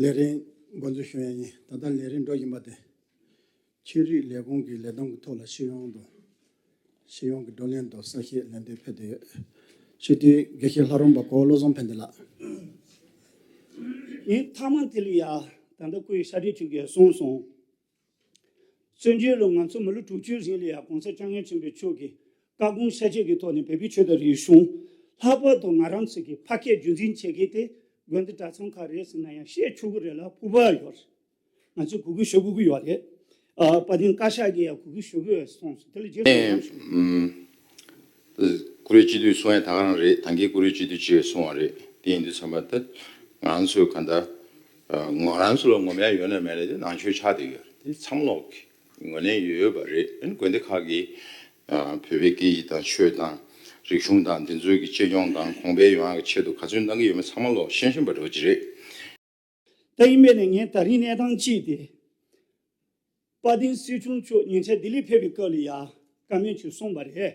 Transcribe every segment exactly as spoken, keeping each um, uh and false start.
ལས་རིམ་འགོ་འཛུགས་ཞུ་ཡ་ཡིན། ད་ལྟ་ལས་རིམ་འགྲོ་བཞིན་པ་དེ། ཆོས་རིག་ལས་ཁུངས་ཀྱི་ལས་བསྡོམས་ཀྱི་ཐོག་ལ་སྤྱི་ཡོངས་དང་། སྤྱི་ཡོངས་ཀྱི་བགྲོ་གླེང་དང་གསལ་བཤད་ལན་འདེབས་ཕེབས་བསྡད་ཡོད། སྤྱི་འཐུས་དགེ་བཤེས་ལྷ་རམས་པ་གོ་བློ་བཟང་ཕན་བདེ་ལགས། ངས་མཐའ་མ་དེ་ལ་ཡ། ད་ལྟ་སྐུའི་ཤ་ཁྲིད་ཆུ་གིས་གསུངས་སོང་། བཙན་བྱོལ་ལ་ང་ཚོ་མི་ལོ་དྲུག་ཅུ་རིང་ལ་ཡ་གོང་ས་སྐྱབས་མགོན་ཆེན་པོ་མཆོག་གིས་བཀའ་དགོངས་ཤ་ཁྲིད་ཀྱི་ཐོག་ནས་བོད་པའི་ཆོས་དང་རིག་གཞུང་། ལྷག་པར་དུ་ང་རང་ཚོ་གི་ཕ་སྐད་རྒྱུན་འཛིན་བྱེད་མཁན་དེ་དགོན་སྡེ་གྲྭ་ཚང་ཁག་རེད་ཟེར་ན་ཡང་བཤད་ཆོག་གི་རེད་ལ་ཕུགས་པ་ཡོད་རེད། ང་ཚོས་གུས་བཀུར་ཞུ་དགོས་ཀྱི་ཡོད་རེད། ཨ། དཔལ་ལྡན་བཀའ་ཤག་གིས་ཡང་གུས་བཀུར་ཞུ་དགོས་གསུངས་སོང་། དེ་ལ་རྗེས་སུ་ཡང་ཞུ། ཨུམ། བཀུར་འོས་སྤྱི་འཐུས་གསུང་ཡ་ད་ག་རང་རེད། ད་གིན་བཀུར་འོས་སྤྱི་འཐུས་གཅིག་གསུང་བ་རེད། དེ་ཡིན་དུས་ཚང་མ་ད་ང་ཚོས་ག་འདྲ། ཨ། ང་རང་ཚོ་ལ་ངོམ་ཡ་ཡོད་ན་མེད་ན་དེ་ནང་ཆོས་ཆགས་བསྡད་ཡོད་རེད། དེ་ཚང་མ་ལོག་གི་ངོས་ལེན་ཡོད་པ་རེད། ཨ་ནི་དགོན་སྡེ་ཁག་གིས། ཨ། བོད་པའི་སྐད་ཡིག་དང་ཆོས་དང་རིག་གཞུང་དང་འདི་ཚོའི་གི་གཅེས་སྐྱོང་དང་གོང་འཕེལ་ཡོང་ཡ་གི་ཆེད་དུ་ག་ཚོད་གནང་གི་ཡོད་མེད་ཚང་མ་ལོག་ཤེས་བཞིན་པ་འདྲ་བོ་ཅིག་རེད། ད་ཡིན་པས་ན་ངས་ད་རིང་གནས་སྟངས་གཅིག་དེ། དཔལ་ལྡན་སྲིད་སྐྱོང་མཆོག་ཉེ་ཆར་ལྡི་ལི་ཕེབས་པའི་སྐབས་ལ་ཡ་བཀའ་མོལ་ཅིག་གསུངས་པ་རེད།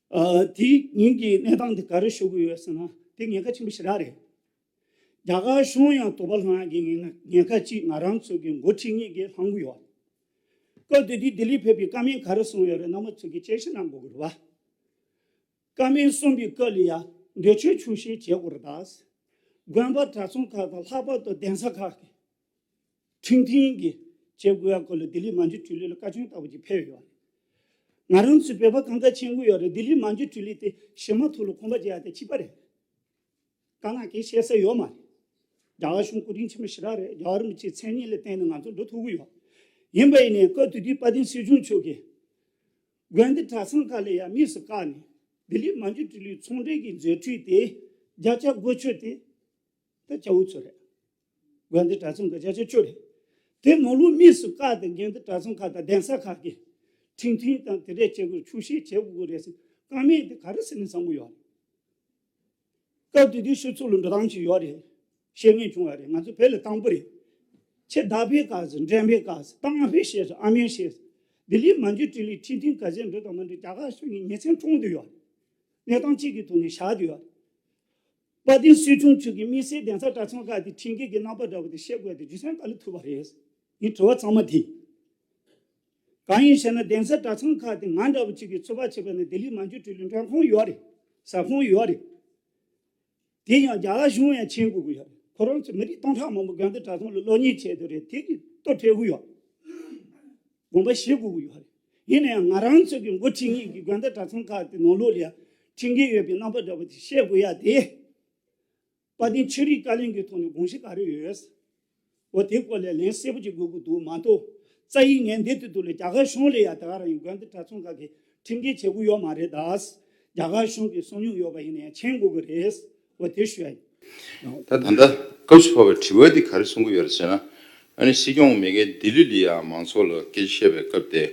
ཨ། དེའི་ཉིན་གྱི་གནས་སྟངས་དེ་ག་རེ་ཤོད་ཀྱི་ཡོད་ཟེར་ན་དེ་ཉེན་ཁ་ཆེན་པོ་ཞེ་དྲག་རེད། རྒྱ་གར་གཞུང་ཡང་དོགས་པ་ལྷང་ཡག་གི་ཉེན་ཉེན་ཁ་གཅིག་ང་རང་ཚོ་གི་འགོ་ཁྲིད་མཁན་གྱིས་ལྷང་གི་ཡོད། སྐབས་དེ་དུས་ལྡི་ལི་ཕེབས་པའི་བཀའ་མོལ་ག་རེ་གསུངས་ཡོད་རེད། རྣམ་པ་ཚོ་གིས་དཔྱད་ཞིབ་གནང་དགོས་ཀྱི་རེད་བ། བཀའ་མོལ་གསུངས་པའི་སྐབས་ལ་ཡ་འདོད་ཆོས་ཆོག་ཤེས་བྱེད་དགོས་རེད་ད། དགོན་པ་གྲྭ་ཚང་ཁག་དང་ལྷག་པར་དུ་གདན་ས་ཁག་གི་ཁྲིམས་མཐུན་གྱི་བྱེད་དགོས་ཡ་སྐོར་ལ་ལྡི་ལི་མན་ཇུ་ཊི་ལི་ལ་བཀའ་བཀྱོན་ལྟ་བུ་ཅིག་ཕེབས་ཡོད་རེད། ང་རང་ཚོའི་བོད་པ་གང་ག་མཁྱེན་གྱི་ཡོད་རེད། ལྡི་ལི་མན་ཇུ་ཊི་ལི་དེ་གཞི་མ་ཐོག་ལ་ཁང་པ་རྒྱག་ཡ་དེ་གཅིག་པ་རེད། དཀར་ནག་གིས་བཤད་ས་ཡོད་མ་རེད། རྒྱ་གར་གཞུང་སྐུ་དྲིན་ཆེན་པོ་ཞེ་དྲག་རེད། རྒྱལ་བ་རིན་པོ་ཆེའི་མཚན་སྙན་ལ་བརྟེན་ནས་ང་ཚོ་འགྲོ་ཐུབ་ཀྱི་ཡོད། ཡིན་པ་ཡིན་ནའི་སྐབས་དེ་དུས་དཔལ་ལྡན་སྲིད་སྐྱོང་མཆོག་གིས་དགོན་སྡེ་གྲྭ་ཚང་ཁག་ལ་ཡང་དམིགས་སུ་བཀར་ནས་ལྡི་ལི་མན་ཇུ་ཊི་ལིའི་ཚོང་འབྲེལ་གྱི་མཛད་འཕྲིན་དེ་བརྒྱ་ཆ་དགུ་བཅུ་དེ་ད་སྐྱ་བོ་ཚོ་རེད། དགོན་སྡེ་གྲྭ་ཚང་གི་བརྒྱ་ཆ་བཅུ་རེད། དེ་ནང་ལོགས་དམིགས་སུ་བཀར་ཏེ་དགོན་སྡེ་གྲྭ་ཚང་ཁག་དང་གདན་ས་ཁག་གིས་ཁྲིམས་མཐུན་དང་དེ་འདྲས་བྱེད་དགོས། ཆོག་ཤེས་བྱེད་དགོས་རེད་ཟེར་བཀའ་མོལ་དེ་ག་རེ་ཟེར་ནས་བསམ་གྱི་ཡོད་རེད། སྐབས་དེ་དུས་ཕྱི་ཚུལ་ལ་འགྲོ་སྟངས་ཅིག་ཡོད་རེད། བཤད་མཁན་བྱུང་བ་རེད། ང་ཚོ་བོད་ལ་དང་པོ་རེད། ཁྱེད་བདག་པོའི་སྐབས་སུ་འགྲན་པའི་སྐབས་སུ་ཏང་ཨ་ཕས་བཤད་སོང་། ཨ་མས་བཤད་སོང་། ལྡི་ལི་མན་ཇུ་ཊི་ལིའི་ཁྲིམས་མཐུན་ག་ཚད་འགྲོ་དང་མ་འགྲོ་རྒྱ་གར་གཞུང་གིས་ཉིན་མཚན་ཁྲོམ་དུ་ཡོད་རེད། གནས་སྟངས་གཅིག་གི་ཐོག་ནས་བཞག་དུ་ཡོད་རེད། དཔལ་ལྡན་སྲིད་སྐྱོང་མཆོག་གིས་དམིགས་བསལ་གདན་ས་གྲྭ་ཚང་ཁག་དེ་ཁྲིམས་འགལ་གྱི་རྣམ་པ་འདྲ་བོ་དེ་བཤད་དགོས་དེ་རྒྱུ་མཚན་ག་ལ་ཐུག་པ་རེད། ངའི་དྲི་བ་ཚང་མ་དེ། གང་ཡིན་ཟེར་ན་གདན་ས་གྲྭ་ཚང་ཁག་དེ་ང་འདྲ་བོ་གཅིག་གིས་ཚོད་དཔག་བྱས་པ་ན་ལྡི་ལི་མན་ཇུ་ཊི་ལི་མགྲོན་ཁང་ཡོད་རེད། ཟ་ཁང་ཡོད་རེད། དེ་ཡང་རྒྱ་གར་གཞུང་ཡང་མཁྱེན་དགོས་ཀྱི་ཡོད་རེད། ཁོ་རང་ཚོ་མི་རིགས་སྟོང་ཕྲག་མང་པོ་དགོན་སྡེ་གྲྭ་ཚང་ལ་སློབ་གཉེར་བྱས་དེ་རེད། དེ་གི་ལྟོ་སྤྲད་དགོས་ཡོད། དགོངས་པ་བཞེས་དགོས་ཀྱི་ཡོད་རེད། ཡིན་ན་ཡང་ང་རང་ཚོ་གི་འགོ་ཁྲིད་མཁན་གྱི་དགོན་སྡེ་གྲྭ་ཚང་ཁག་དེ་ནང་ལོགས་ལ་ཡང་ཁྲིམས་འགལ་ཡོད་པའི་རྣམ་པ་འདྲ་བོ་དེ་བཤད་དགོས་ཡ་དེ། དཔལ་ལྡན་ཆོས་རིག་བཀའ་བློན་གྱི་ཐོག་ནས་དགོངས་གཞི་ག་རེ་ཡོད། འོ་དེ་སྐོར་ལ་ལན་གསལ་པོ་ཅིག་དགོས་ཀྱི་འདུག་མ་གཏོགས་རྩ་ཡིག་ངས་འདི་དུས་ཐོག་ལ་རྒྱ་གར་གཞུང་ལ་ཡ་ད་ག་རང་ཡིན་དགོན་སྡེ་གྲྭ་ཚང་ཁག་གིས་ཁྲིམས་འགལ་བྱེད་དགོས་ཡོད་མ་རེད་ད། རྒྱ་གར་གཞུང་གིས་སོང་མྱོང་ཡོད་པ་ཡིན་ན་ཡང་མཁྱེན་དགོས་ཀྱི་རེད། འོ་དེ་ཞུ་ཡ་ཡིན། ད་ད་ལྟ་སྐབས་སུ་བབས་པའི་དྲི་བ་འདི་ག་རེ་གསུང་གི་ཡོད་རེད་ཟེར་ན། ཨ་ནི་སྲིད་སྐྱོང་མེས་རྒྱལ་ལྡི་ལི་ལ་ཡ་མང་ཚོགས་ལ་སྐད་ཆ་བཤད་པའི་སྐབས་དེ།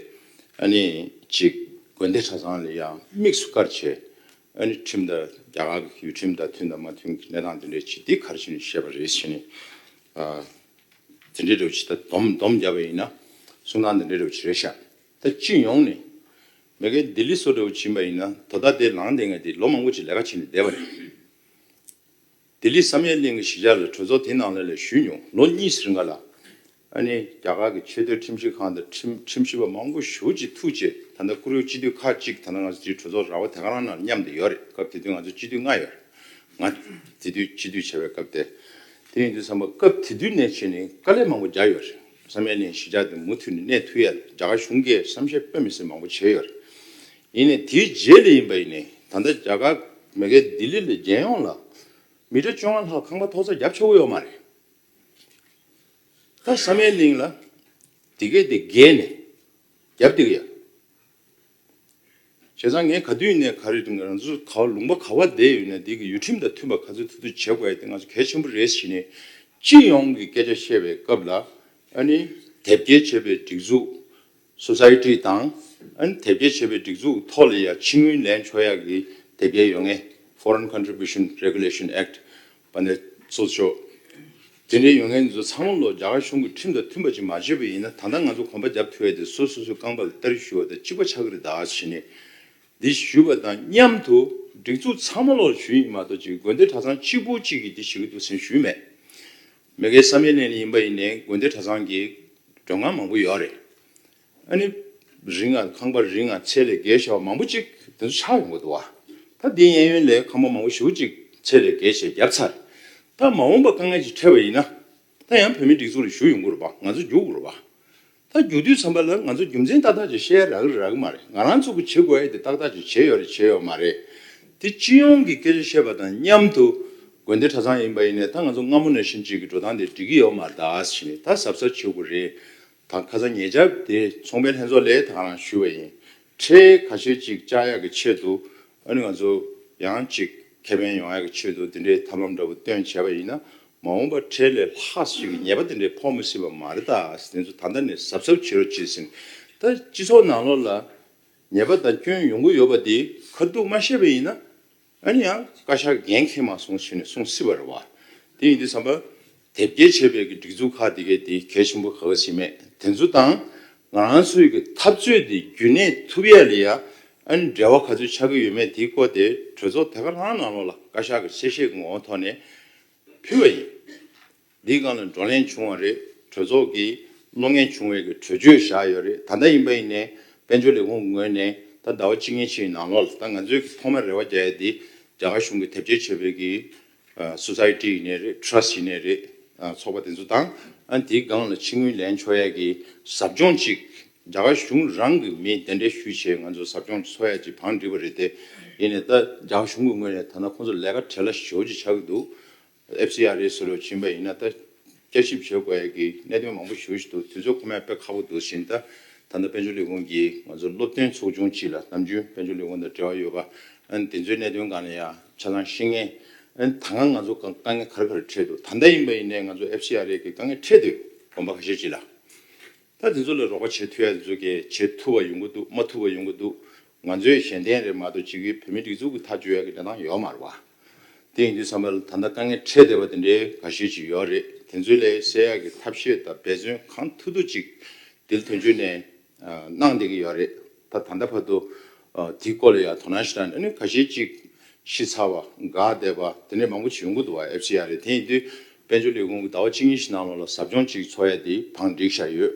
ཨ་ནི་ཅིག་དགོན་སྡེ་གྲྭ་ཚང་ལ་ཡ་དམིགས་སུ་བཀར་བྱས། ཨ་ནི་ཁྲིམས་དང་རྒྱ་གར་གྱི་ཡུལ་ཁྲིམས་དང་མཐུན་དང་མ་མཐུན་གྱི་གནས་སྟངས་དེ་འདྲའི་ཅིག་འདི་ག་རེ་བྱས་ནས་བཤད་པ་རེད་ཟེར་ནས། ཨ། དེ་འདྲའི་འདྲ་བོ་ཅིག་ད་སྡོམ་སྡོམ་བརྒྱབ་པ་ཡིན་ན་གསུང་སྟངས་དེ་འདྲའི་འདྲ་བོ་ཅིག་རེད་ཤག་ད་སྤྱི་ཡོངས་ནས་མེས་རྒྱལ་ལྡི་ལི་སོགས་འདྲ་བོ་ཅིག་ཡིན་པ་ཡིན་ན་དོ་བདག་དེ་ལངས་བསྡད་མཁན་དེ་ལོ་མང་པོ་ཅིག་ལས་ཀ་བྱས་ནས་བསྡད་པ་རེད། ལྡི་ལི་བསམ་ཡས་གླིང་གི་གཞིས་ཆགས་ལ་གྲོས་ཚོགས་དེ་ནང་ལ་ལ་ཞུས་མྱོང་། ལོ་གཉིས་རིང་ག་ལ། ཨ་ནི་རྒྱ་གར་གྱི་ཆེས་མཐོའི་ཁྲིམས་ཞིབ་ཁང་དང་ཁྲིམས་ཁྲིམས་ཞིབ་པ་མང་པོ་ཞེ་པོ་ཅིག་ཐུག་རྗེས་ད་ལྟ་བཀུར་འོས་སྤྱི་འཐུས་ཁག་ཅིག་ད་ལྟ་ང་ཚོ་དེའི་གྲོས་ཚོགས་ར་བ་དེ་ག་རང་ནང་མཉམ་དུ་ཡོད་རེད། སྐབས་དེ་དུས་ང་ཚོ་སྤྱི་འཐུས་ལྔ་ཡོད་རེད། ང་དེ་དུས་སྤྱི་འཐུས་བྱས་པའི་སྐབས་དེ། དེ་ཡིན་དུས་ཙམ་པ་སྐབས་དེ་དུས་ནས་བྱས་ནས་དཀའ་ལས་མང་པོ་རྒྱག་ཡོད་རེད། བསམ་ཡས་གླིང་གཞིས་ཆགས་དེ་མུ་མཐུད་ནས་གནས་ཐུབ་ཡ་རྒྱ་གར་གཞུང་གིས་བསམ་ཤེས་དཔེ་མི་སྲིད་མང་པོ་བྱས་ཡོད་རེད། ཡིན་ནའི་དེའི་རྗེས་ལ་ཡིན་པ་ཡིན་ནའི་ད་ལྟ་རྒྱ་གར་མེས་རྒྱལ་ལྡི་ལི་ལ་རྒྱལ་ཡོངས་ལ་མི་ཊར་བཅོ་ལྔ་ལྷག་ཁང་པ་ཐོག་ས་བརྒྱབ་ཆོག་གི་ཡོད་མ་རེད། ད་བསམ་ཡས་གླིང་ལ་དེ་གས་དེ་བརྒལ་ནས་བརྒྱབ་བསྡད་ཀྱི་ཡོད། བྱས་ཙང་ངས་ག་དུས་ནས་ག་རེ་ང་ཚོ་ག་ལུང་པ་ག་བ་བསྡད་ཡོད་ན་དེ་གི་ཡུལ་ཁྲིམས་དང་མཐུན་པ་ག་ཚོད་ཐུབ་ཐུབ་བྱེད་དགོས་ཡ་དེ་ང་ཚོ་གལ་ཆེན་པོ་རེད་ཟེར་ནས། སྤྱི་ཡོངས་ཀྱི་སྐད་ཆ་བཤད་པའི་སྐབས་ལ་ཨ་ནི་དེབ་སྐྱེལ་བྱས་པའི་སྒྲིག་འཛུགས་སོ་སའི་ཊི་དང་ཨ་ནི་དེབ་སྐྱེལ་བྱས་པའི་སྒྲིག་འཛུགས་ཐོག་ལ་ཡ་ཕྱི་དངུལ་ལེན་ཆོག་ཡ་གི་དེབ་སྐྱེལ་ཡོད་མཁན་Foreign Contribution Regulation Act པ་ནས་གཙོ་ཆོག་དེ་འདྲའི་ཡོང་མཁན་ཚོ་ཚང་མ་ལོ་རྒྱ་གར་གཞུང་གི་ཁྲིམས་དང་མཐུན་པ་ཅིག་མ་བྱས་པ་ཡིན་ན་ད་ལྟ་ང་ཚོ་གོམ་པ་རྒྱབ་ཐུབ་ཡ་དེ་སོ་སོ་སོའི་རྐང་པ་ལ་སྟ་རེ་གཞུ་བ་དང་གཅིག་པ་ཆགས་ཀྱི་རེད་ད་ཟེར་ནས། འདི་ཞུས་པ་དང་མཉམ་དུ་སྒྲིག་འཛུགས་ཚང་མ་ལོ་ཞུས་ཡིན་མ་གཏོགས་ཅིག་དགོན་སྡེ་གྲྭ་ཚང་གཅིག་པུ་གཅིག་གིས་འདི་བྱེད་ཀྱི་འདུག་ཟེར་ཞུས་མེད། མེས་རྒྱལ་བསམ་ཡས་གླིང་ནས་ཡིན་པ་ཡིན་ནའི་དགོན་སྡེ་གྲྭ་ཚང་གི་མགྲོན་ཁང་མང་པོ་ཡོད་རེད། ཨ་ནི་རིང་ང་ཁང་པ་རིང་ང་ཚད་ལས་བརྒལ་བཞག་པ་མང་པོ་ཅིག་དེ་ཚོ་ཆགས་ཡོང་གི་འདུག་བ། ད་འདིའི་གཡས་གཡོན་ལ་ཁང་པ་མང་པོ་ཞེ་པོ་ཅིག་ཚད་ལས་བརྒལ་བྱས་བརྒྱབ་ཚར། ད་མ་འོངས་པ་དཀའ་ངལ་ཅིག་འཕྲད་པ་ཡིན་ན། ད་ཡང་བོད་མིའི་སྒྲིག་འཛུགས་ལ་ཞུ་ཡོང་གི་རེད་པ། ང་ཚོ་རྒྱུག་དགོས་རེད་པ། ད་རྒྱུག་དུས་ཙམ་པ་ལ་ང་ཚོ་རྒྱུ་མཚན་ཏག་ཏག་ཅིག་བཤད་ཡ་རག་གི་རེད་རག་གི་མ་རེད། ང་རང་ཚོ་གི་བྱེད་དགོས་ཡ་དེ་ཏག་ཏག་ཅིག་བྱས་ཡོད་རེད་བྱས་ཡོད་མ་རེད། དེ་སྤྱི་ཡོངས་ཀྱི་སྐད་ཆ་བཤད་པ་དང་མཉམ་དུ་དགོན་སྡེ་གྲྭ་ཚང་ཡིན་པ་ཡིན་ནའི་ད་ང་ཚོ་སྔ་མོ་ནང་བཞིན་ཅིག་གི་འགྲོ་སྟངས་དེ་འགྲིག་གི་ཡོད་མ་རེད་ད་ཟེར་ནས་ད་གཟབ་གཟབ་བྱེད་དགོས་རེད། ད་ཁ་སང་ཉེ་ཆར་དེ་ཚོང་པའི་ལྷན་ཚོགས་ལ་ད་ག་རང་ཞུས་པ་ཡིན། ཁྲལ་ཁ་ཤས་ཅིག་བཅག་ཡག་གི་ཆེད་དུ་ཨ་ནི་ང་ཚོ་ཡང་ཅིག་ཁེ་ཕན་ཡོང་ཡག་གི་ཆེད་དུ་དེ་འདྲའི་ཐབས་ལམ་འདྲ་པོ་བཏོན་བྱས་པ་ཡིན་ན། མ་འོངས་པར་ཁྲལ་ལས་ལྷག་ཅིག་གི་ཉེས་པ་དེ་འདྲའི་ཕོག་མི་སྲིད་པ་མ་རེད་ད། དེ་ཚོ་ད་ལྟ་ནས་གཟབ་གཟབ་བྱེད་རོགས་གྱིས་ཟེར་ནས། ད་སྤྱི་ཚོགས་ནང་ལོགས་ལ་ཉེས་པ་དང་སྐྱོན་ཡོང་གི་ཡོད་པ་དེ་ཁ་ཐུག་མ་བཤད་པ་ཡིན་ན། ཨ་ནི་ཡང་བཀའ་ཤག་འགན་འཁྱེར་མ་སོང་ཟེར་ནས་གསུང་སྲིད་པ་རེད་བ། དེ་ཡིན་དུས་ཙམ་པ་དེབ་སྐྱེལ་བྱས་པའི་གི་སྒྲིག་འཛུགས་ཁག་དེ་གའི་དེ་གལ་ཆེན་པོ་ག་ག་ཞིག་མེད། དེ་ཚོ་དང་ང་རང་ཚོའི་གི་འཐབ་རྩོད་དེ་རྒྱུན་གནས་ཐུབ་ཡ་ལ་ཡ་ཨ་ནི་འབྲེལ་བ་ག་ཚོད་ཆགས་ཀྱི་ཡོད་མེད་དེའི་སྐོར་དེ་གྲོས་ཚོགས་དེ་ག་རང་ནང་ལོགས་ལ་བཀའ་ཤག་གི་གསལ་བཤད་ཀྱི་ངོ་བོ་ཐོག་ནས་ཕུལ་བ་ཡིན། འདིའི་སྒང་ལ་བགྲོ་གླེང་བྱུང་བ་རེད། གྲོས་ཚོགས་ཀྱིས་བློ་ངེས་བྱུང་བའི་གི་གྲོས་ཆོད་བཞག་ཡོད་རེད། ད་ལྟ་ཡིན་པ་ཡིན་ནའི་དཔལ་འབྱོར་ལས་ཁུངས་ཀྱི་ངོས་ནས་ད་ཟླ་བ་གཅིག་གཉིས་ཤིག་ནང་ལོགས་ལ་ད་ང་ཚོས་ཐོག་མར་རེ་བ་རྒྱག་ཡ་དེ་རྒྱ་གར་གཞུང་གིས་དེབ་སྐྱེལ་བྱས་པའི་གི་ཨ་སོ་སའི་ཊི་ཡིན་ནའི་རེད། ཊ་ར་སི་ཊི་ཡིན་ནའི་རེད། ཨ་ཚོགས་པ་དེ་ཚོ་དང་ཨ་དེའི་སྒང་ལ་ཕྱི་དངུལ་ལེན་ཆོག་ཡ་གི་ཟབ་སྦྱོང་ཅིག་རྒྱ་གར་གཞུང་རང་གི་མི་གདན་འདྲེན་ཞུས་བྱས་ང་ཚོ་ཟབ་སྦྱོང་འཚོགས་ཡ་ཅིག་བང་བསྒྲིགས་པ་རེད་དེ། ཡིན་ནའི་ད་རྒྱ་གར་གཞུང་གི་ངོས་ནས་ད་ལྟ་ཁོང་ཚོ་ལས་ཀ་བྲེལ་བ་ཞེ་པོ་ཅིག་ཆགས་ཀྱི་འདུག་ཨེཕ་སི་ཨར་ཨེ་ཟེར་བ་ཕྱིན་པ་ཡིན་ན་ད་བསྐྱར་ཞིབ་བྱེད་དགོས་ཡ་གི་གནད་དོན་མང་པོ་ཞེ་པོ་ཅིག་འདུག་དུས་ཚོད་ཁོ་མས་དཔེ་ཁག་པོ་འདུག་ཟེར་ནས། ད་ད་ལྟ་དཔལ་འབྱོར་ལས་ཁུངས་ཀྱིས་ང་ཚོ་སློབ་སྟོན་ཚོགས་ཆུང་ཅིག་ལ་ནམ་རྒྱུན་དཔལ་འབྱོར་ལས་ཁུངས་དང་འབྲེལ་བ་ཡོད་པ་ཨ་ནི་དེ་ཚོའི་གནད་དོན་སྒང་ལ་ཡ་ཆ་ཚང་ཤེས་མཁན་ཨ་ནི་ད་སྔ་ང་ཚོ་དཀའ་དཀའ་ངལ་ག་རེ་ག་རེ་འཕྲད་འདུག་ད་ལྟ་ཡིན་པ་ཡིན་ནའི་ང་ཚོ་ཨེཕ་སི་ཨར་ཨེ་གི་དཀའ་ངལ་འཕྲད་འདུག་དགོན་པ་ཁ་ཤས་ཅིག་ལ། ད་དེ་ཚོ་ལ་རོགས་པ་བྱེད་ཐུབ་ཡ་དེ་ཚོ་གས་བྱེད་ཐུབ་པ་ཡོང་གི་འདུག་མ་ཐུབ་པ་ཡོང་གི་འདུག་ང་ཚོའི་གཞན་བརྟེན་རེད་མ་གཏོགས་གཅིག་གིས་བོད་མིའི་སྒྲིག་འཛུགས་ཀྱི་ཐག་གཅོད་ཡ་གི་གནས་སྟངས་ཡོད་མ་རེད་བ། དེ་ཡིན་དུས་ཙམ་པ་ལ་ད་ལྟ་དཀའ་ངལ་འཕྲད་བསྡད་པ་དེ་འདྲའི་འགའ་ཤས་ཅིག་ཡོད་རེད། དེ་ཚོ་ལ་སེལ་ཡ་གི་ཐབས་ཤེས་དང་འབད་བརྩོན་གང་ཐུབ་ཐུབ་ཅིག་དེ་ལ་དོན་གཅོད་ནས་གནང་བསྡད་ཀྱི་ཡོད་རེད། ད་ད་ལྟ་བར་དུ་དེའི་སྐོར་ལ་ཡང་དོ་སྣང་ཞེ་དྲག་ཨ་ནི་འགའ་ཤས་ཅིག་ཤི་ཚར་བ་འགག་བསྡད་པ་དེ་འདྲ་མང་པོ་ཅིག་ཡོང་གི་འདུག་བ། ཨེཕ་སི་ཨར་ཨེ་དེ་ཡིན་དུས་དཔལ་འབྱོར་ལས་ཁུངས་ཀྱིས་ཟླ་བ་གཅིག་གཉིས་ཤིག་ནང་ལོགས་ལ་ཟབ་སྦྱོང་ཅིག་འཚོགས་ཡ་དེ་བང་བསྒྲིགས་བཞག་ཡོད།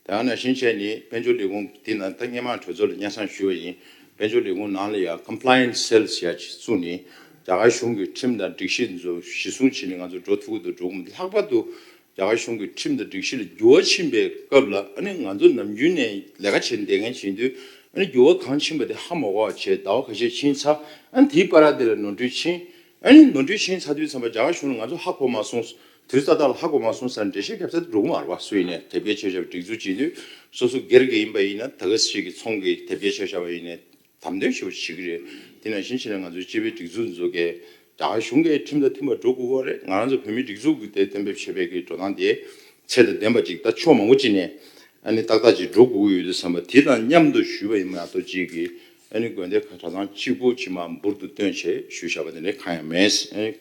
དེ་ཡང་ནང་བཞིན་བྱས་ནས་དཔལ་འབྱོར་ལས་ཁུངས་དེ་ནང་ད་སྔོན་མ་གྲོས་ཚོགས་ལ་སྙན་སེང་ཞུས་པ་ཡིན། དཔལ་འབྱོར་ལས་ཁུངས་ནང་ལ་ཡང་compliance cell་ཟེར་ཡ་ཅིག་བཙུགས་ནས་རྒྱ་གར་གཞུང་གི་ཁྲིམས་དང་སྒྲིག་གཞི་ཚོ་གཞི་བཟུང་བྱས་ནས་ང་ཚོ་འགྲོ་ཐུབ་ཀྱི་འདུག་འགྲོ་གི་མི་འདུག་ལྷག་པར་དུ་རྒྱ་གར་གཞུང་གི་ཁྲིམས་དང་སྒྲིག་གཞི་ལ་འགྱུར་བ་ཕྱིན་པའི་སྐབས་ལ་ཨ་ནི་ང་ཚོ་ནམ་རྒྱུན་ནས་ལས་ཀ་བྱེད་བསྡད་མཁན་བྱེད་དུས་ཨ་ནི་འགྱུར་བ་གང་ཕྱིན་པ་དེ་ཧ་མ་གོ་བ་བྱས་ཟླ་བ་ཁ་ཤས་ཕྱིན་ཚར། ཨ་ནི་དེའི་བར་དེ་ལ་ནོར་འཁྲུལ་ཕྱིན། ཨ་ནི་ནོར་འཁྲུལ་ཕྱིན་ཚར་དུས་ཙམ་པ་རྒྱ་གར་གཞུང་ལ་ང་ཚོ་ཧ་གོ་མ་སོང་། དུས་ཏག་ཏག་ལ་ཧ་གོ་མ་སོང་ཟེར་ནས་འགྲེལ་བཤད་རྒྱབ་ས་དེ་འགྲོ་གི་མ་རེད་བ། སུ་ཡིན་ནའི་དེབ་སྐྱེལ་བྱས་བཞག་པའི་སྒྲིག་འཛུགས་བྱེད་དུས་སོ་སོ་སྒེར་གྱི་ཡིན་པ་ཡིན་ན་ད་ག་ཞིག་གི་ཚོང་གི་དེབ་སྐྱེལ་བྱས་བཞག་པ་ཡིན་ནའི་དམ་དོན་ཞེ་པོ་བྱེད་ཀྱི་རེད། དེ་ནང་བཞིན་བྱས་ན་ང་ཚོའི་སྤྱི་པའི་སྒྲིག་འཛུགས་འཛུགས་མཁན་རྒྱ་གར་གཞུང་གི་ཁྲིམས་དང་མཐུན་པར་འགྲོ་དགོས་ཀྱི་རེད། ང་རང་ཚོ་བོད་མིའི་སྒྲིག་འཛུགས་ཀྱི་དེ་གཏན་འབེབས་བྱས་པའི་གི་འགྲོ་སྟངས་དེ་ཚད་དང་ལྡན་པ་ཅིག་ད་ཕྱོགས་མང་པོ་ཅིག་ནས་ཨ་ནི་ཏག་ཏག་ཅིག་འགྲོ་དགོས་ཀྱི་ཡོད་དུས་ཙམ་པ་དེ་དང་མཉམ་དུ་ཞུས་པ་ཡིན་མ་གཏོགས་ཅིག་གི་ཨ་ནི་དགོན་སྡེ་ཁག་གྲྭ་ཚང་གཅིག་པུ་ཕྱི་མ་འབུར་དུ་བཏོན་བྱས་ཞུས་བཞག་པ་དེ་འདྲ་གང་ཡང་མེད། ཨ་ནི་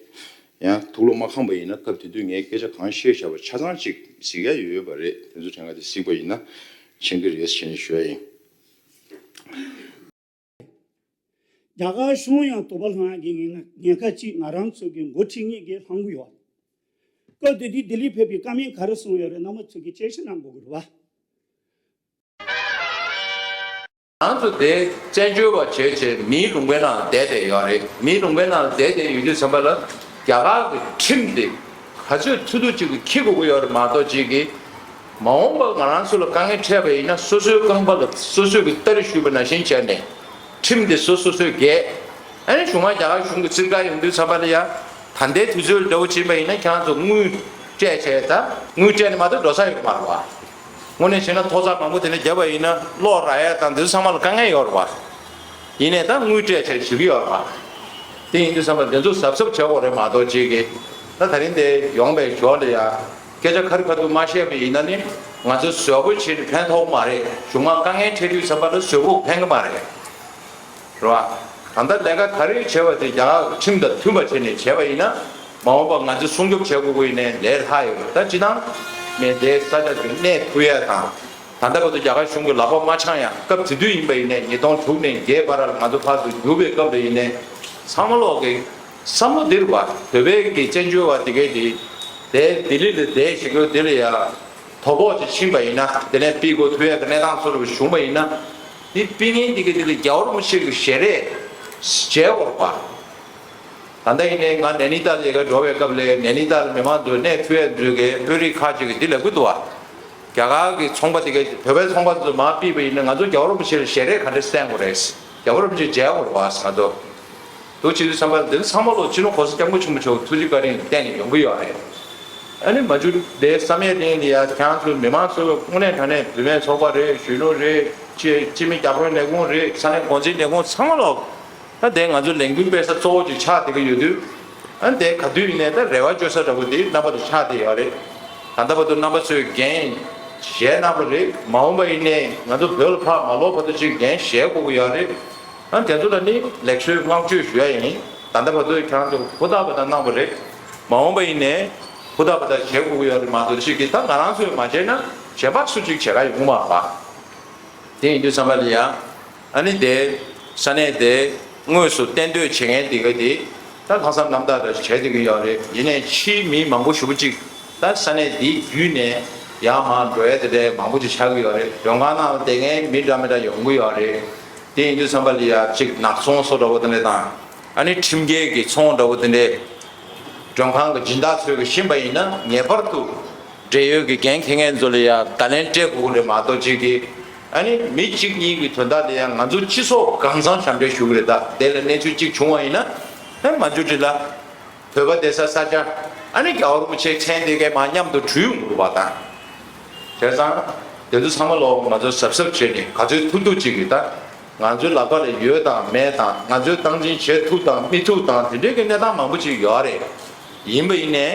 ཡང་ཐུགས་བློ་མ་ཁེངས་པ་ཡིན་ན་སྐབས་དེ་དུས་ངས་སྐད་ཆ་གང་བཤད་བཞག་པ་ཆ་ཚང་ཅིག་གཟིགས་ཡ་ཡོད་ཡོད་པ་རེད། དེ་ཚོ་དྲན་ག་དེ་གཟིགས་པ་ཡིན་ན་མཁྱེན་གྱི་རེད་ཟེར་ནས་ཞུ་ཡ་ཡིན། རྒྱ་གར་གཞུང་ཡང་དོགས་པ་ལྷང་ཡག་གི་ཉེན་ཉེན་ཁ་ཅིག་ང་རང་ཚོ་གི་འགོ་ཁྲིད་གཉིས་ཀྱིས་ལྷང་གི་ཡོད། སྐབས་དེ་དུས་ལྡི་ལི་ཕེབས་པའི་བཀའ་མོལ་ག་རེ་གསུངས་ཡོད་རེད། རྣམ་པ་ཚོ་གིས་དཔྱད་ཞིབ་གནང་དགོས་ཀྱི་རེད་བ། ང་ཚོ་དེ་བཙན་བྱོལ་བ་བྱས་བྱས་མིའི་ལུང་པའི་ནང་བསྡད་བསྡད་ཡོད་རེད། མིའི་ལུང་པའི་ནང་བསྡད་བསྡད་ཡོད་དུས་ཙམ་པ་ལ་རྒྱ་གར་གྱི་ཁྲིམས་དེ་ག་ཚོད་ཐུབ་ཐུབ་ཅིག་གིས་འཁྱེར་དགོས་ཀྱི་ཡོད་རེད་མ་གཏོགས་ཅིག་གིས། མ་འོངས་པ་ང་རང་ཚོ་ལ་དཀའ་ངལ་འཕྲད་པ་ཡིན་ན་སོ་སོའི་རྐང་པ་ལ་སོ་སོས་ཀྱི་སྟ་རེ་གཞུས་པ་ནང་བཞིན་བྱས་ནས་ཁྲིམས་དེ་སོ་སོ་སོས་འགེལ། ཨ་ནི་གཞུང་མང་རྒྱ་གར་གཞུང་གི་རྩིས་ཁ་ཡོང་དུས་ཙམ་པ་ལ་ཡང་ད་ལྟའི་དུས་ཚོད་འདྲ་བོ་ཕྱིན་པ་ཡིན་ན་ཁྱེད་རང་ཚོ་དངུལ་སྤྲད་བྱས་ད་དངུལ་སྤྲད་ནས་མ་གཏོགས་འགྲོ་ས་ཡོད་མ་རེད་བ། དངོས་གནས་བྱས་ན་ཐོག་ཚད་མང་པོ་དེ་འདྲ་བརྒྱབ་པ་ཡིན་ན་གློག་རག་ཡ་དང་འདི་ཚོ་ཚང་མ་ལ་དཀའ་ངལ་ཡོད་རེད་བ། ཡིན་ནའི་ད་དངུལ་སྤྲད་བྱས་ཞུ་གི་ཡོད་རེད་བ། དེ་ཡིན་དུས་ཙམ་པ་འདི་ཚོ་གཟབ་གཟབ་བྱེད་དགོས་རེད་མ་གཏོགས་ཅིག་གིས་ད་ད་རིང་དེ་ཡོང་པའི་ཞོར་ལ་ཡ་སྐད་ཆ་ཁ་རི་ཁ་ཐུག་མ་བཤད་པ་ཡིན་ན་ནི་ང་ཚོ་བཟོ་བོ་བྱེད་ནས་ཕན་ཐོགས་མ་རེད། གཞུང་མང་དཀའ་ངལ་འཕྲད་དུས་ཙམ་པ་ལ་བཟོ་བོ་ཕན་གི་མ་རེད། རེད་བ། ད་ལྟ་ལས་ཀ་ག་རེ་བྱས་པ་དེ་རྒྱ་གར་ཁྲིམས་དང་མཐུན་པ་བྱས་ནས་བྱས་པ་ཡིན་ན་མ་འོངས་པ་ང་ཚོས་སྲུང་སྐྱོབ་བྱེད་དགོས་ཀྱི་ཡིན་ནའི་ལས་སླ་ཡོད་རེད། ད་སྤྱིར་བཏང་ནས་དེ་ས་ཆ་དེ་གནས་ཐུབ་ཡ་དང་ད་ལྟ་བར་དུ་རྒྱ་གར་གཞུང་གི་ལག་པ་མ་འཆང་ཡ་སྐབས་དེ་དུས་ཡིན་པ་ཡིན་ནའི་ཉིས་སྟོང་དྲུག་ནས་བརྒྱད་བར་ལ་ང་ཚོ་ཕར་ཚུར་རྒྱུག་པའི་སྐབས་ལ་ཡིན་ནའི་ཚང་མ་ལོག་གི་བསམ་བློ་འདིར་བ་བོད་པའི་གི་བཙན་བྱོལ་བ་དེ་གའི་དེ་ དེ་ལྡི་ལི་ལ་བསྡད་བཞིན་དུས་དེ་ལ་ཡ་དོ་ཕོག་ཅིག་ཕྱིན་པ་ཡིན་ན། དེ་ནས་ཕུད་དགོས་ཐུབ་ཡ་གི་གནས་སྟངས་ཚོ་རུ་བྱུང་པ་ཡིན་ན། དེ་ཕུད་མཁན་དེ་གི་དེ་ལ་རྒྱལ་བ་རིན་པོ་ཆེ་གི་ཞལ་རས་མཇལ་དགོས་རེད་པ། ད་ལྟ་ཡིན་ནའི་ང་ནེ་ནི་ཏཱལ་ལ་ཡ་ག་འགྲོ་བའི་སྐབས་ལ་ནེ་ནི་ཏཱལ་མི་མང་ཚོ་གནས་ཐུབ་ཡ་ཚོ་གི་དཔོན་རིགས་ཁག་ཅིག་གིས་འདི་ལབ་གི་འདུག་བ། རྒྱ་གར་གྱི་ཚོང་པ་དེ་ག་བོད་པའི་ཚོང་པ་ཚོ་མར་ཕུད་པ་ཡིན་ན། ང་ཚོ་རྒྱལ་བ་རིན་པོ་ཆེ་ལ་ཞལ་རས་ག་འདྲ་བསྟན་དགོས་རེད། རྒྱལ་བ་རིན་པོ་ཆེ་མཇལ་དགོས་རེད་པ་ཟེར་ང་ཚོ། དུ་བྱེད་དུས་ཙམ་པ་འདི་ཚང་མ་ལོ་སྤྱི་ནོར་གོང་ས་སྐྱབས་མགོན་ཆེན་པོ་མཆོག་ཐུགས་རྗེ་བཀའ་དྲིན་བརྟེན་ནས་ཡོང་གི་ཡོད་རེད། ཨ་ནི་མ་འཇུ་དེ་བསམ་ཡས་གླིང་ལ་ཡ་ཁྱེད་རང་ཚོ་མི་མང་ཚོ་དངོས་གནས་དྲང་གནས་བུད་མེད་ཚོགས་པ་རེད། གཞོན་ནུ་རེད། སྤྱི་སྤྱི་མི་རྒྱ་བོད་ལས་ཁུངས་རེད། ས་གནས་འགོ་འཛིན་ལས་ཁུངས་ཚང་མ་ལོ། ད་དེ་ང་ཚོ་ལས་འགུལ་སྤེལ་ས་གཙོ་བོ་ཅིག་ཆགས་བསྡད་ཀྱི་ཡོད་དུས། ཨ་ནི་དེ་ག་དུས་ཡིན་ནའི་ད་རེ་བ་བཅོལ་ས་འདྲ་པོ་དེ་རྣམ་པ་ཚོ་ཆགས་བསྡད་ཡོད་རེད། ད་ལྟ་བར་དུ་རྣམ་པ་ཚོས་འགན་བཞེས་གནང་བ་རེད། མ་འོངས་པ་ཡིན་ནའི་ང་ཚོ་བོད་ལ་ཕར་མ་ལོག་བར་དུ་ཅིག་འགན་བཞེས་དགོས་ཀྱི་ཡོད་རེད། ཨ་ནི་དེ་ཚོ་ལ་ནི་ལེགས་གསོལ་བསྔགས་བརྗོད་ཞུ་ཡ་ཡིན། ད་ལྟ་བར་དུ་ཁྱེད་རང་ཚོ་ཧུར་ཐག་པ་དང་གནང་བ་རེད། མ་འོངས་པ་ཡིན་ནའི་ཧུར་ཐག་པ་དང་བྱེད་དགོས་ཀྱི་ཡོད་རེད་མ་གཏོགས། ཅིག་གིས་ད་ང་རང་ཚོས་མ་བྱས་ན་གཞན་པ་སུ་གཅིག་བྱེད་ག་ཡོང་མ་རེད་པ། དེ་ཡིན་དུས་ཙམ་པ་ལ་ཡ། ཨ་ནི་དེ་ས་གནས་དེ་དངོས་སུ་གཏན་སྡོད་བྱེད་མཁན་དེ་ག་དེ་ད་ལྷག་བསམ་རྣམ་དག་འདྲ་བྱས་བསྡད་ཀྱི་ཡོད་རེད། ཡིན་ནའི་ཕྱིའི་མི་མང་པོ་ཞེ་པོ་ཅིག་ད་ས་གནས་འདི་བརྒྱུད་ནས་ཡར་མར་འགྲོ་ཡ་དེ་འདྲའི་མང་པོ་ཅིག་ཆགས་ཀྱི་ཡོད་རེད། མགྲོན་ཁང་ནང་ལ་བསྡད་མཁན་མི་འདྲ་མི་འདྲ་ཡོང་གི་ཡོད་རེད། དེ་ཡིན་དུས་ཙམ་པ་ལ་ཡ་ཅིག་ནག་ཚོང་བཟོ་འདྲ་པོ་དེ་འདྲ་དང་། ཨ་ནི་ཁྲིམས་འགལ་གྱི་ཚོང་འདྲ་པོ་དེ་འདྲའི་མགྲོན་ཁང་གི་སྦྱིན་བདག་ཚོས་ཀྱི་ཤེས་པ་ཡིན་ན་ངེས་པར་དུ། འབྲེལ་ཡོད་ཀྱི་འགན་འཁྱེར་མཁན་ཚོ་ལ་ཡང་བརྡ་ལན་སྤྲད་དགོས་ཀྱི་རེད་མ་གཏོགས། གཅིག་གིས་ཨ་ནི་མི་གཅིག་གཉིས་ཀྱི་དོན་དག་ལ་ཡང་ང་ཚོ་སྤྱི་ཚོགས་གང་ཚང་ཞབས་འདྲེན་ཞུ་གི་རེད། ད་དེ་ལ་གནས་ཚུལ་གཅིག་བྱུང་བ་ཡིན་ན། ཨ་མ་འཇུ་འདྲི་ལ་བོད་པ་བསྡད་ས་ས་ཆ་ཨ་ནི་རྒྱལ་བ་རིན་པོ་ཆེའི་མཚན་དེ་གའི་མར་མཉམ་དུ་འདྲུད་ཡོང་དགོས་པ་དང་། བྱས་ཙང་དེ་ཚོ་ཚང་མ་ལོ་ང་ཚོ་གཟབ་གཟབ་བྱས་ནས་ག་ཚོད་ཐུབ་ཐུབ་ཅིག་གིས། ད་ང་ཚོའི་ལག་པ་ལ་ཡོད་དང་མེད་དང་། ང་ཚོས་སྟངས་འཛིན་བྱེད་ཐུབ་དང་མི་ཐུབ་དང་དེ་འདྲའི་གི་གནས་སྟངས་མང་པོ་ཅིག་ཡོད་རེད། ཡིན་པ་ཡིན་ནའི།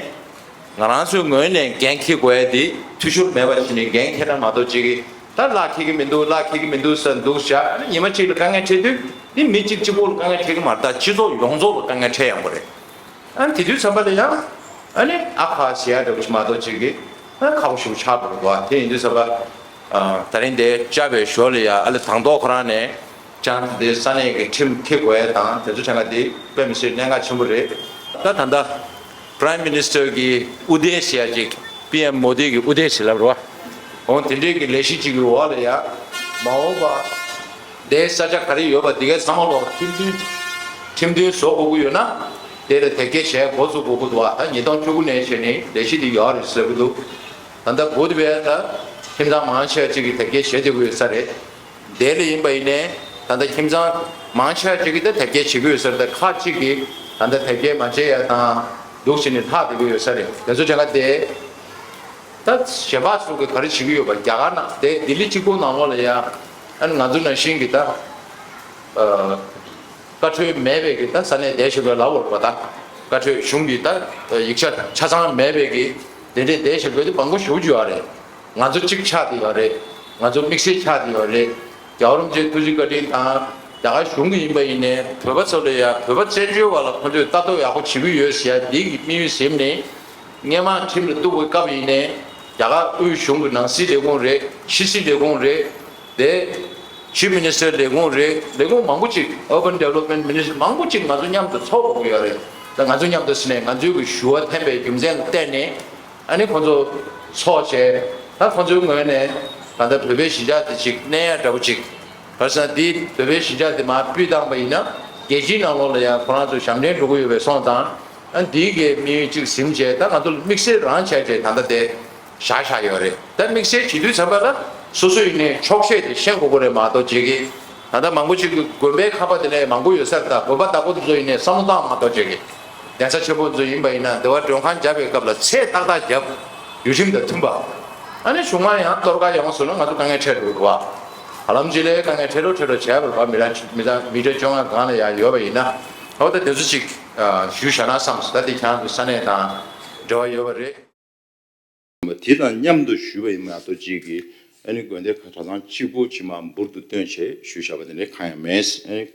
ང་རང་ཚོའི་ངོས་ནས་འགན་འཁྱེར་དགོས་ཡ་དེ་འཐུས་ཤོར་མེད་པ་བྱས་ནས་འགན་འཁྱེར་ན་མ་གཏོགས། ཅིག་གིས་ད་གླགས་འཁེལ་གི་མི་འདུག་གླགས་འཁེལ་གི་མི་འདུག་ཟེར་འདུག་བཞག་ཨ་ནི་ཉི་མ་གཅིག་ལ་དཀའ་ངལ་འཕྲད་དུས་འདི་མི་གཅིག་གཅིག་པོ་ལ་དཀའ་ངལ་འཕྲད་གི་མ་རེད། ད་སྤྱི་ཚོགས་ཡོངས་རྫོགས་ལ་དཀའ་ངལ་འཕྲད་ཡོང་གི་རེད། ཨ་ནི་དེ་དུས་ཙམ་པ་ལ་ཡང་ཨ་ནི་ཨ་ཁ་ཟེར་ཡ་འདྲ་པོ་ཞིག་མ་གཏོགས། ཅིག་གིས་ཨ་ཁག་པོ་ཞིག་ཆགས་འགྲོ་གི་འདུག་ཨ་དེ་ཡིན་དུས་ཙམ་པ། ཨ་ད་རིང་དེ་བཅར་བའི་ཞོར་ལ་ཡ་ཨ་ལེ་དང་ཐོག་ཁོ་རང་ནས། ཅང་དེ་ས་གནས་ཀྱི་ཁྲིམས་འཁྱེར་དགོས་ཡ་དང་དེ་ཚོ་ཆ་ལ་དེ་དཔེ་མི་སྲིད་གནད་འགག་ཆེན་པོ་རེད། ད་ད་ལྟ་Prime Minister གི་ཨུ་དེ་ཟེར་ཡ་ཅིག་པི་ཨེམ་མོ་དི་གི་ཨུ་དེ་ཟེར་ལབ་རོ། འོང་དེ་འདྲའི་གི་ལས་གཞི་ཅིག་གི་འོག་ལ་ཡ། མ་འོངས་པ་དེ་ས་ཆ་ག་རེ་ཡོད་པ་དེ་གའི་ཚང་མ་ལོ་ཁྲིམས་མཐུན་ཁྲིམས་མཐུན་བཟོ་དགོས་ཀྱི་ཡོད་ན། དེ་ལ་དེབ་སྐྱེལ་བྱས་འགོ་བཙུགས་དགོས་ཀྱི་འདུག་ཨ་ད་ཉིས་སྟོང་བཅུ་དགུ་ནས་བྱས་ནས་ལས་གཞི་དེ་ཡོད་རེད་ཟེར་གྱི་འདུག་ད་ལྟ་བུད་པའི་ད་ཁྱིམ་ཚང་མང་ཆེ་བ་ཅིག་གིས་དེབ་སྐྱེལ་བྱེད་བསྡད་ཀྱི་ཡོད་ས་རེད། དེ་ལ་ཡིན་པ་ཡིན་ནའི་ད་ལྟ་ཁྱིམ་ཚང་མང་ཆེ་བ་ཅིག་གིས་ད་དེབ་སྐྱེལ་བྱེད་ཀྱི་ཡོད་ས་རེད། ད་ཁག་ཅིག་གིས་ད་ལྟ་དེབ་སྐྱེལ་མ་བྱེད་ཡ་དང་འདུག་བྱས་ནས་ལྷག་བསྡད་ཀྱི་ཡོད་ས་རེད། དེ་ཚོ་བྱས་ན་དེ་ད་གཞན་པ་ཚོ་གིས་ག་རེ་བྱེད་ཀྱི་ཡོད་པ། རྒྱ་གར་ནང་དེ་ལྡི་ལི་གཅིག་པོ་ནང་ལོགས་ལ་ཡ་ཨ་ནི་ང་ཚོ་ནང་བཞིན་གྱི་ད་ཨ། བཀའ་འཁྲོལ་མེད་པའི་གི་ད་ས་གནས་བསྡད་བཞག་པའི་ལབ་དགོས་རེད་པ། ད་བཀའ་འཁྲོལ་གཞུང་གི་ད་ཡིག་ཆ་ཆ་ཚང་མེད་པའི་གི་དེ་འདྲའི་བསྡད་བཞག་པའི་དེ་མང་པོ་ཞེ་པོ་ཅིག་ཡོད་རེད། ང་ཚོ་གཅིག་ཆགས་བསྡད་ཡོད་རེད། ང་ཚོ་དམིགས་བསལ་ཆགས་བསྡད་ཡོད་རེད། རྒྱལ་བ་རིན་པོ་ཆེའི་ཐུགས་རྗེ་བཀའ་དྲིན་དང་། རྒྱ་གར་གཞུང་གི་ཡིན་པ་ཡིན་ནའི་བོད་པ་ཚོ་ལ་ཡ་བོད་པ་བཙན་བྱོལ་བ་ལ་ཁོང་ཚོས་ལྟ་རྟོག་ཡག་པོ་བྱེད་ཀྱི་ཡོད་ཟེར་ཡ་འདི་གི་དམིགས་ཡུལ་ཟིན་ནས། སྔོན་མ་ཁྲིམས་ལ་གཏུག་པའི་སྐབས་ཡིན་ནའི་རྒྱ་གར་དབུས་གཞུང་གི་ནང་སྲིད་ལས་ཁུངས་རེད། ཕྱི་སྲིད་ལས་ཁུངས་རེད། དེ་Chief Minister ལས་ཁུངས་རེད། ལས་ཁུངས་མང་པོ་ཅིག Urban Development Minister མང་པོ་ཅིག་ང་ཚོ་མཉམ་དུ་ཚོགས་དགོས་ཀྱི་ཡོད་རེད། ད་ང་ཚོ་མཉམ་དུ་ཟེར་ནས་ང་ཚོའི་གི་ཞུ་བ་འཐེན་པའི་རྒྱུ་མཚན་ལ་བརྟེན་ནས་ཨ་ནི་ཁོང་ཚོ་ཚོགས་བྱས། ད་ཁོང་ཚོའི་ངོས་ནས་ད་ལྟ་བོད་པའི་གཞིས་ཆགས་དེ་ཅིག་གནས་ཡ་འདྲ་པོ་ཅིག་བར་སང་འདི་བོད་པའི་གཞིས་ཆགས་དེ་མར་ཕུད་བཏང་པ་ཡིན་ན་རྒྱལ་སྤྱིའི་ནང་ལོགས་ལ་ཡང་ཁོ་རང་ཚོ་ཞབས་འདྲེན་འགྲོ་གི་ཡོད་པའི་སོང་ཙང་། ཨ་འདིའི་གི་དམིགས་ཡུལ་གཅིག་ཟིན་བྱས་ད་ང་ཚོ་ལ་དམིགས་བསལ་རང་བྱས་བྱས་ད་ལྟ་དེ་བཞག་བཞག་ཡོད་རེད། ད་དམིགས་བསལ་བྱེད་དུས་ཙམ་པ་ལ་སོ་སོ་ཡིན་ནའི་ཆོག་ཤེས་དེ་ཤེས་དགོས་ཀྱི་རེད་མ་གཏོགས། བྱེད་ཀྱི་ད་ལྟ་མང་པོ་ཅིག་གི་དགོན་པའི་ཁང་པ་དེ་ནས་མང་པོ་ཡོད་ས་རེད། ད་དགོན་པ་བདག་པོ་དེ་ཚོ་ཡིན་ནའི་བསམ་བློ་བཏང་མ་གཏོགས། བྱེད་ཀྱི་གདན་ས་ཆེན་པོ་ཚོ་ཡིན་པ་ཡིན་ན་འདི་བ་མགྲོན་ཁང་བརྒྱབ་པའི་སྐབས་ལ་ཚད་ཏག་ཏག་བརྒྱབ། ཡུལ་ཁྲིམས་དང་མཐུན་པ། ཨ་ནི་གཞུང་མང་ཡང་གཏོར་ཁ་ཡོང་སོང་ན་ང་ཚོ་དཀའ་ངལ་འཕྲད་འགྲོ་གི་འདུག་བ། ཧ་ལམ་ཅིག་ལ་དཀའ་ངལ་འཕྲད་རོགས་འཕྲད་རོགས་བྱས་པ་རེད་བ། མི་ར་མི་ར་མི་རེ་བཅོ་ལྔ་སྒང་ལ་ཡང་ཡོད་པ་ཡིན་ན། འོ་ད་དེ་ཚོ་ཅིག་ཨ་ཞུ་བཞག་ན་བསམ་སོང་། ད་དེ་ཁྱེད་རང་ཚོ་ས་གནས་དང་འབྲེལ་བ་ཡོད་པ་རེད། དེ་དང་མཉམ་དུ་ཞུས་པ་ཡིན་མ་གཏོགས་ཅིག་གིས་ཨ་ནི་དགོན་སྡེ་ཁག་གྲྭ་ཚང་གཅིག་པོ་ཅིག་མར་འབུར་དུ་བཏོན་བྱས་ཞུས་བཞག་པ་དེ་འདྲ་གང་ཡང་མེད། ཨ་ནི་